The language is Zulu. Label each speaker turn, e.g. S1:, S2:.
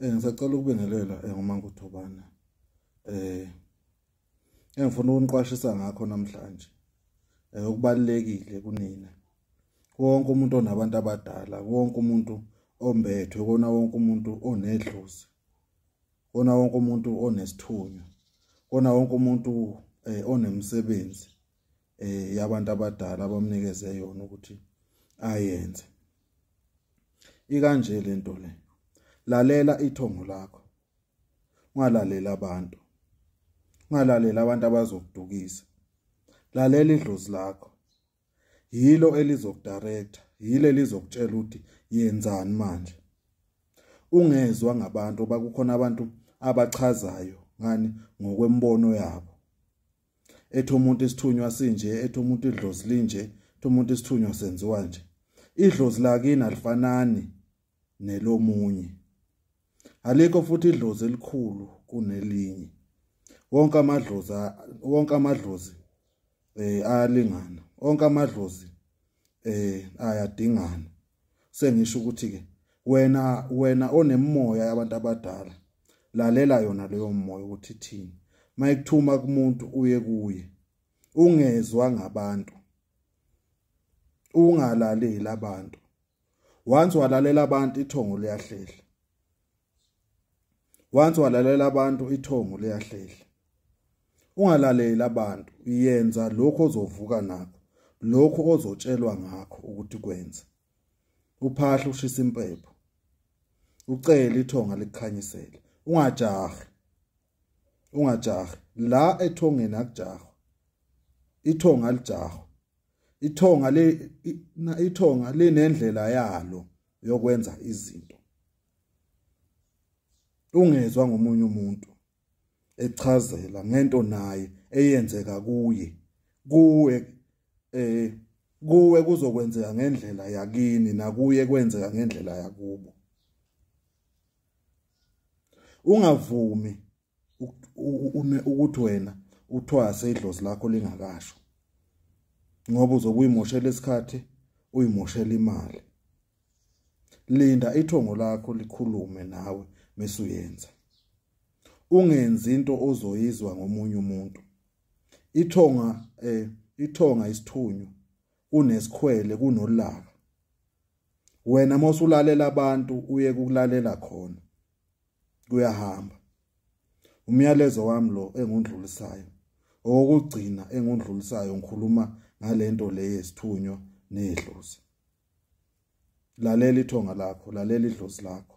S1: Ngisacela ukubingelela nguManguthobana. Engifuna ukuniqwashisa ngakho namhlanje. Okubalulekile kunina. Wonke umuntu onabantu abadala, wonke umuntu ombethwe, kona wonke umuntu onedlozi. Kona wonke umuntu onesithunywa. Kona wonke umuntu onemsebenzi yabantu abadala abamnikeze yona ukuthi ayenze. Ikanje lento le. Lalela ithongo lakho. Ungalalela abantu. Ungalalela abantu abazokudukisa. Lalela idlozi lakho. Yilo elizokudirector, yilo elizokutshela ukuthi yenzani manje. Ungezwa ngabantu bakukhona abantu abachazayo ngani ngokwembono yabo. Ethi umuntu isithunywa sinje, ethi umuntu idlozi linje, ethi umuntu isithunywa senziwa nje. Idlozi lakini alifanani nelomunye. Alikho futhi idlozi elikhulu kunelinye. Wonke amadlozi ayalingana. Wonke amadlozi ayadingana. Sengisho ukuthi ke wena onemoya yabantu abadala, lalela yona leyo moya ukuthi ithini. Mayikuthuma kumuntu uye kuye. Ungezwa ngabantu. Ungalaleli abantu. Once walalela abantu ithongo liyahlehla. Once walalela abantu ithongo liyahlehla. Ungalaleli abantu, yenza lokho ozovuka nakho, lokho ozotshelwa ngakho ukuthi kwenze. Uphahla ushisa impepho. Ucele ithonga likukhanyisele. Ungajahi. Ungajahi. La ethongeni akujahwa. Ithonga lijahwa. Ithonga linendlela yalo yokwenza izinto. Ungezwa ngomunye umuntu echazela ngento naye eyenzeka kuye. Kuwe kuzokwenzeka ngendlela yakini nakuye kwenzeka ngendlela yakubo. Ungavumi ukuthi wena uthwase idlozi lakho lingakasho, ngoba uzobe uyimoshela isikhathi, uyimoshela imali. Linda ithongo lakho likhulume nawe bese uyenza. Ungenzi into ozoyizwa ngomunye umuntu. Ithonga isithunywa, kunesikhwele, kunolaka. Wena mawusulalela abantu uye kukulalela khona, kuyahamba. Umyalezo wami lo engundlulisayo, okugcina engundlulisayo, ngikhuluma ngalento le yesithunywa nedlozi. Lalela ithonga lakho, lalela idlozi lakho.